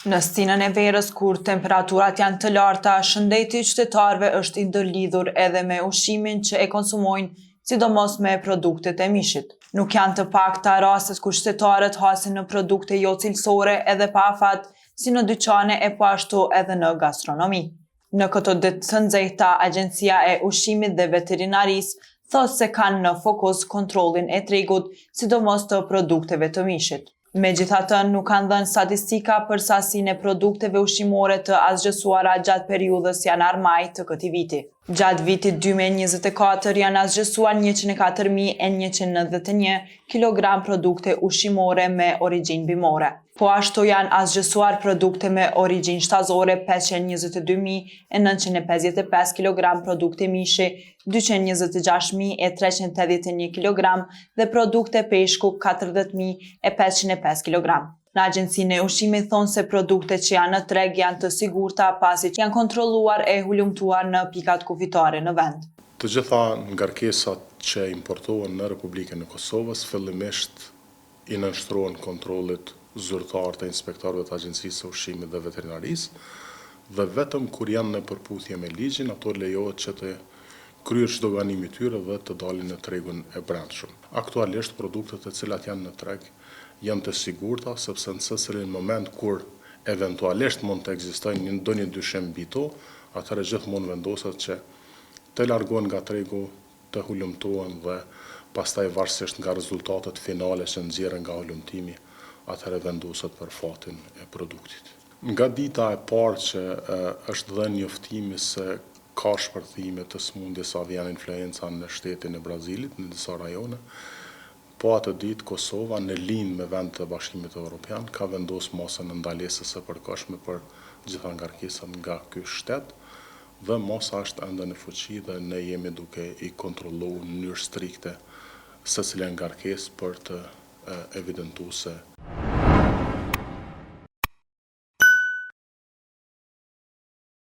Në stinën e verës kur temperaturat janë të larta, shëndeti i qytetarëve është i ndërlidhur edhe me ushqimin që e konsumojnë, sidomos me produktet e mishit. Nuk janë të pakta rastet kur qytetarët hasin në produkte jo cilësore edhe pa afat, si në dyqane e po ashtu edhe në gastronomi. Në këto ditë të nxehta, Agjencia e Ushqimit dhe Veterinarisë thotë se kanë në fokus kontrollin e tregut, sidomos të produkteve të mishit. Megjithatë, nuk kanë dhënë statistika për sasinë e produkteve ushqimore të asgjësuara gjatë periudhës janar-maj të këtij viti. Gjatë vitit 2024 janë asgjësuar 104.191 kilogram produkte ushqimore me origjinë bimore. Po ashtu janë asgjësuar produkte me origjinë shtazore 522.955 kilogram produkte mishi, 226.381 kilogram dhe produkte peshku 40.505 kilogram. Në Agjencinë e Ushqimit thonë se produktet që janë në treg janë të sigurta pasi që janë kontrolluar e hulumtuar në pikat kufitare në vend. Të gjitha ngarkesat që importohen në Republikën e Kosovës fillimisht i nënshtrohen kontrollit zyrtar të inspektorëve të Agjencisë së Ushqimit dhe Veterinarisë dhe vetëm kur janë në përputhje me ligjin ato lejohet që të kryhet zhdoganimi i tyre dhe të dalin në tregun e brendshëm. Aktualisht produktet të cilat janë në treg janë të sigurta sepse në secilin moment kur eventualisht mund të ekzistojë një ndonjë dyshim mbi to, atëherë gjithmonë vendoset që të largohen nga tregu të hulumtohen dhe pastaj varësisht nga rezultatet finale që nxjerren nga hulumtimi, atëherë vendoset për fatin e produktit. Nga dita e parë që është dhënë njoftimi se ka shpërthime të sëmundjes avian influenza në shtetin e Brazilit, në disa rajone, Po atë ditë, Kosova, në linjë me vendet e Bashkimit Evropian, ka vendosur masën e ndalesës së përkohshme për të gjitha ngarkesat nga ky shtet dhe masa është ende në fuqi dhe ne jemi duke i kontrolluar në mënyrë strikte secilën ngarkesë për të evidentuar se.